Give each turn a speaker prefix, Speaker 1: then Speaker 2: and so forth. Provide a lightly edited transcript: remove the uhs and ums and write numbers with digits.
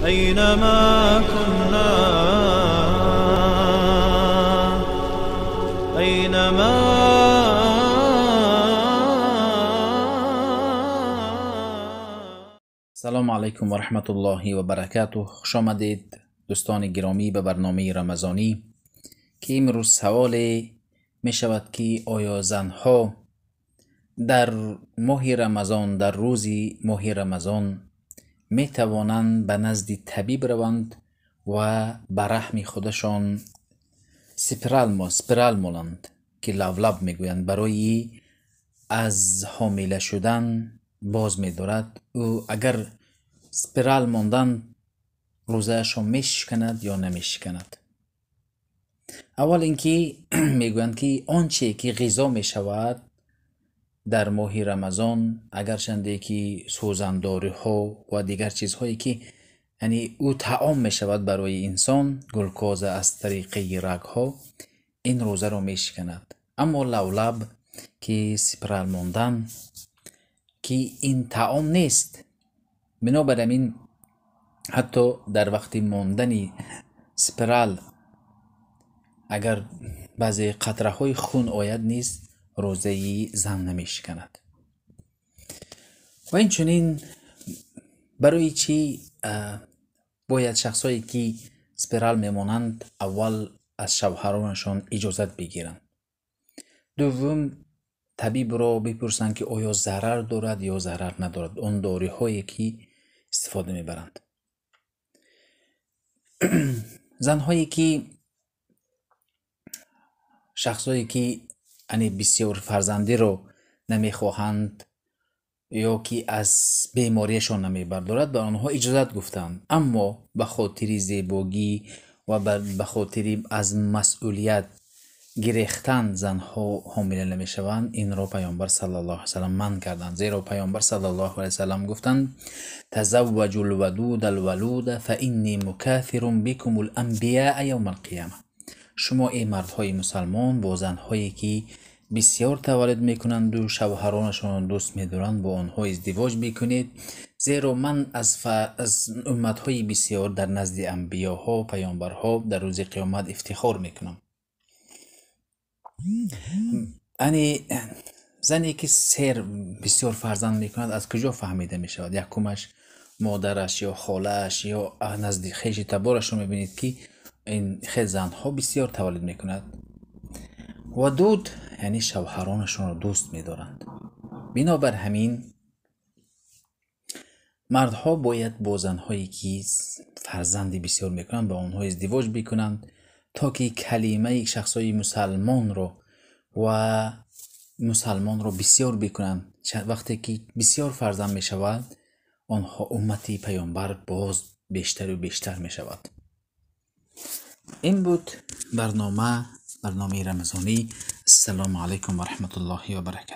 Speaker 1: أينما كنا أينما.
Speaker 2: سلام علیکم و رحمت الله و برکاته. خوش آمدید دوستان گرامی به برنامه رمضانی که امروز سوال می شود که آیا زنها در ماه رمضان، در روزی ماه رمضان می توانند به نزد طبیب روند و به رحم خودشان سپرال مانند که لولب می گویند، برای از حامله شدن باز می دارد. او اگر سپرال ماندن روزه‌اش می شکند یا نمی شکند؟ اول اینکه میگویند که آنچه که غذا می شود در ماه رمضان، اگرچنده که سوزنداری ها و دیگر چیزهایی که یعنی او طعام می شود برای انسان، گلوکوز از طریق رگ ها، این روزه را می شکند. اما لولب که سپرال ماندن که این طعام نیست، بنابراین حتی در وقت ماندن سپرال اگر بعضی قطره های خون آید نیز روزه زن نمی شکند. و این چنین برای چی باید شخصایی که سپرال میمانند اول از شوهرانشان اجازت بگیرند، دوم طبیب را بپرسند که آیا ضرر دارد یا ضرر ندارد آن داروهایی که استفاده میبرند. زنهایی که شخصایی که یعنی بسیار فرزندی رو نمیخواهند یا که از بیماریشان نمیبردارد، به آنها اجازت گفتند، اما به خاطر زیبایی و به خاطر از مسئولیت گرفتن زنها حامله نمیشوند. این را پیامبر صلی الله علیه وسلم منع کردند، زیرا پیامبر صلی الله علیه وسلم گفتند تزوجوا الودود الولود فانی مکاثر بكم الانبیاء یوم القیامه. شما ای مردهای مسلمان با زنهایی که بسیار تولد میکنند و شوهرانشان دوست میدارند با آنها ازدواج بکنید، زیرا من از امتهای بسیار در نزد انبیاها پیامبرها در روز قیامت افتخار میکنم. یعنی زنی که سیر بسیار فرزند میکند از کجا فهمیده میشود؟ یکمش مادرش یا خاله‌اش یا نزد خویش تبارش رو میبینید که این خیلی زنها بسیار تولد میکند. و دود یعنی شوهرانشان را دوست میدارند. بنابر همین مردها باید با زنهایی که فرزند بسیار میکنند با آنها ازدواج بکنند تا که کلمه شخصای مسلمان را و مسلمان را بسیار بکنند. وقتی که بسیار فرزند میشود آنها امتی پیامبر باز بیشتر و بیشتر میشود. این بود برنامه رمضانی. السلام علیکم و رحمت الله و برکاته.